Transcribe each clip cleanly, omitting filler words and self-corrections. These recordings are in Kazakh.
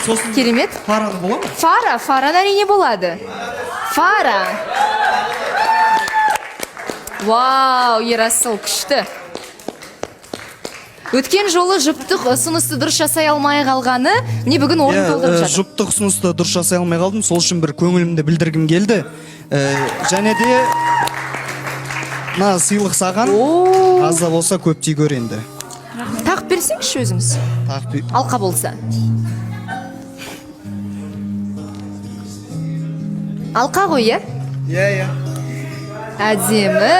Сосын Керемет. Фараны бола ма? Фара, фараны әрине болады. Фара. Вау, Ерасыл, күшті. Өткен жолы жұптық ұсынысты дұрыс жасай алмай қалғаны, міне, бүгін орын Иә, толтырып жатыр. Жұптық ұсынысты дұрыс жасай алмай қалдым, сол үшін бір көңілімді білдіргім келді. Және де мына сыйлық саған, аз да болса, көп тей көр енді. Тағып берсеңізші өзіңіз. Тағып Алқа болса. Алқа ғой, иә? Иә. Әдемі.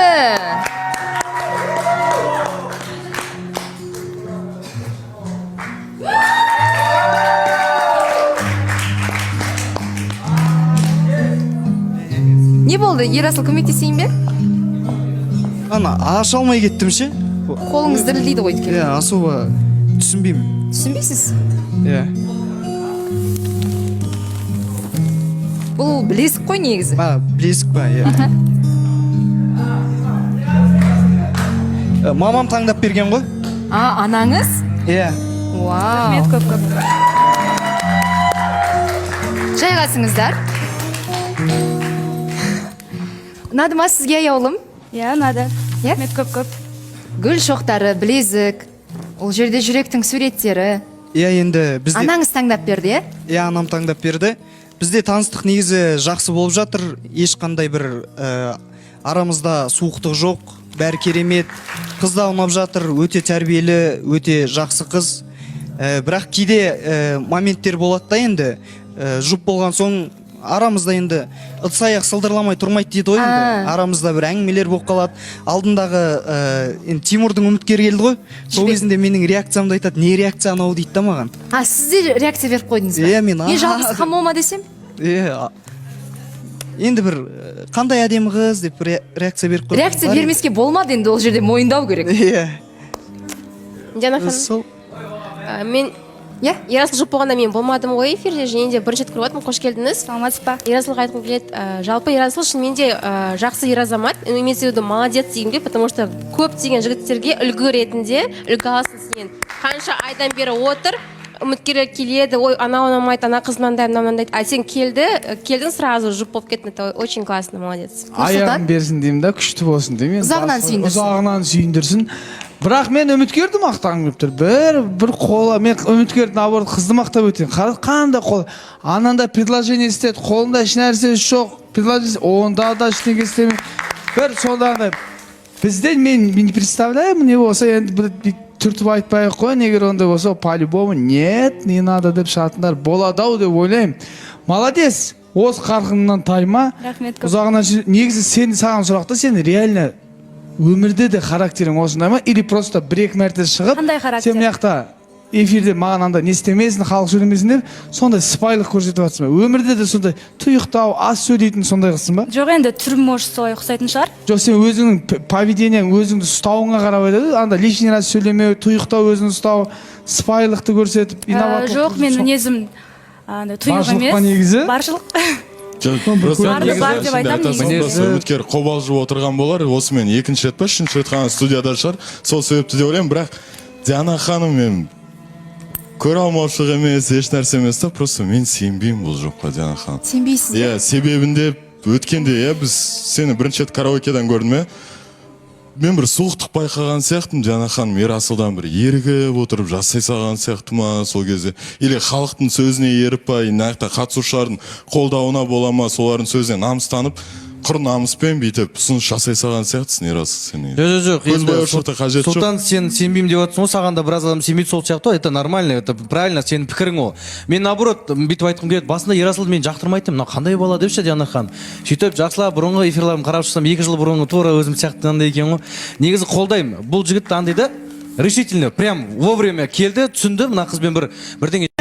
Не болды, Ерасыл, көмектесейін бе? Ана аша алмай кеттім ше. Қолыңыз дірілдейді ғой өйткені. Иә, особо түсінбеймін. Түсінбейсіз? Иә. Бұл білезік қой негізі. А, білезік па? Иә. Мамам таңдап берген ғой. А, анаңыз? Иә. Вау. Рахмет көп көп. Жайғасыңыздар. Ұнады ма сізге, Аяулым? Иә, ұнады. Иә? Рахмет көп көп. Гүл шоқтары, білезік, ол жерде жүректің суреттері. Иә, енді бізде Анаңыз таңдап берді, иә? Иә, анам таңдап берді. Бізде таныстық негізі жақсы болып жатыр, ешқандай бір арамызда суықтық жоқ, бәрі керемет. Қыз да ұнап жатыр, өте тәрбиелі, өте жақсы қыз. Бірақ кейде моменттер болады да енді, жұп болған соң арамызда енді ыдыс аяқ сылдырламай тұрмайды дейді ғой енді. А. Арамызда бір әңгімелер болып қалады. Алдындағы енді Тимурдың үміткері келді ғой, сол Жібек. кезінде менің реакциямды айтады, не реакция анау дейді да маған. А, сіз де реакция беріп қойдыңыз ба? Иә, мен, мен «А» жалғыз деп. хамома десем. Иә, енді бір қандай әдемі қыз деп бір реакция беріп қойдым. Реакция Бар бермеске болмады енді, ол жерде мойындау керек. енді. Иә. Диана ханым, Сол. Мен Иә. Ерасыл жұп болғанда мен болмадым ғой эфирде, және де бірінші рет көріп жатырмын, қош келдіңіз. Саламатсыз ба? Ерасылға айтқым келеді, жалпы Ерасыл шынымен де жақсы ер азамат, имеется в виду молодец дегім келеді, потому что көптеген жігіттерге үлгі ретінде үлгі аласың сенен. Қанша айдан бері отыр, үміткерлер келеді, ой, анау ұнамайды, ана қыз мынандай, мынау мынандай, а сен келді, келдің, сразу жұп болып кеттің, это очень классно, молодец. Аяғын берсін деймін да, күшті болсын деймін енді. Ұзағынан сүйіндірсін. Ұзағынан сүйіндірсін. Бірақ мен үміткерді мақтағым келіп тұр. Бір қолы, мен үміткерді, наоборот, қызды мақтап өтейін. Қандай қол, анандай предложение істеді, қолында ешнәрсе жоқ, предложение онда да ештеңе істемей, бір сонда андай бізде мен не представляю, не болса енді бір бүйтіп түртіп айтпай ақ қояйын, егер ондай болса, по любому нет, не надо деп шығатындар болады ау деп ойлаймын. Молодец, осы қарқынынан тайма. Рахмет көп. Ұзағынан негізі сен, саған сұрақ та, сен реально өмірде де характерің осындай ма или просто бір екі мәрте шығып Қандай характер? сен мына жақта эфирде маған андай не істемесін, халық сөйлемесін деп сондай сыпайылық көрсетіп жатрсың ба, өмірде де сондай тұйықтау, аз сөйлейтін сондай қызсың ба? Жоқ, енді түрім, может, солай ұқсайтын шығар. Жоқ, сен өзіңнің поведениең, өзіңді ұстауыңа қарап айтады, анда лишний раз сөйлемеу, тұйықтау, өзін ұстау, сыпайылықты көрсетіп, инабаттылық. Жоқ, мен мінезім андай тұйық Баршылық емес. па негізі? Баршылық. Жоқ, просто Барды негізі бар деп шынында айтамын айтасың, негізі. просто үміткер қобалжып отырған болар, осымен екінші рет па, үшінші рет қана студияда шығар, сол себепті деп ойлаймын. Бірақ, Диана ханым, мен көре алмаушылық емес, еш нәрсе емес та, просто мен сенбеймін бұл жұпқа, Диана ханым. Сенбейсіз? Иә, себебінде өткенде, иә, біз сені бірінші рет караокедан көрдім, иә, мен бір суықтық байқаған сияқтымын. Диана ханым Ерасылдан бір ерігіп отырып жасай салған сияқты ма сол кезде, или халықтың сөзіне еріп па, мына жақта қатысушылардың қолдауына бола ма, солардың сөзіне намыстанып, құр намыспен бүйтіп ұсыныс жасай салған сияқтысың, Ерасыл, сен. Жоқ. Көзбояушылықта қажет жоқ. Сұлтан, сен сенбеймін деп жатрсың ғой, саған да біраз адам сенбейді сол сияқты ғой, это нормально, это правильно, сенің пікірің ол. Мен, наоборот, бүйтіп айтқым келеді: басында Ерасылды мен жақтырмайтынмын, мынау қандай бала деп ше, Диана ханым. Сөйтіп жақсылап бұрынғы эфирлерімді қарап шықсам, 2 жыл бұрынғы, тура өзім сияқты андай екен ғой. Негізі қолдаймын. Бұл жігіт андай да, решительно, прям вовремя келді, түсінді, мына қызбен бір бірдеңе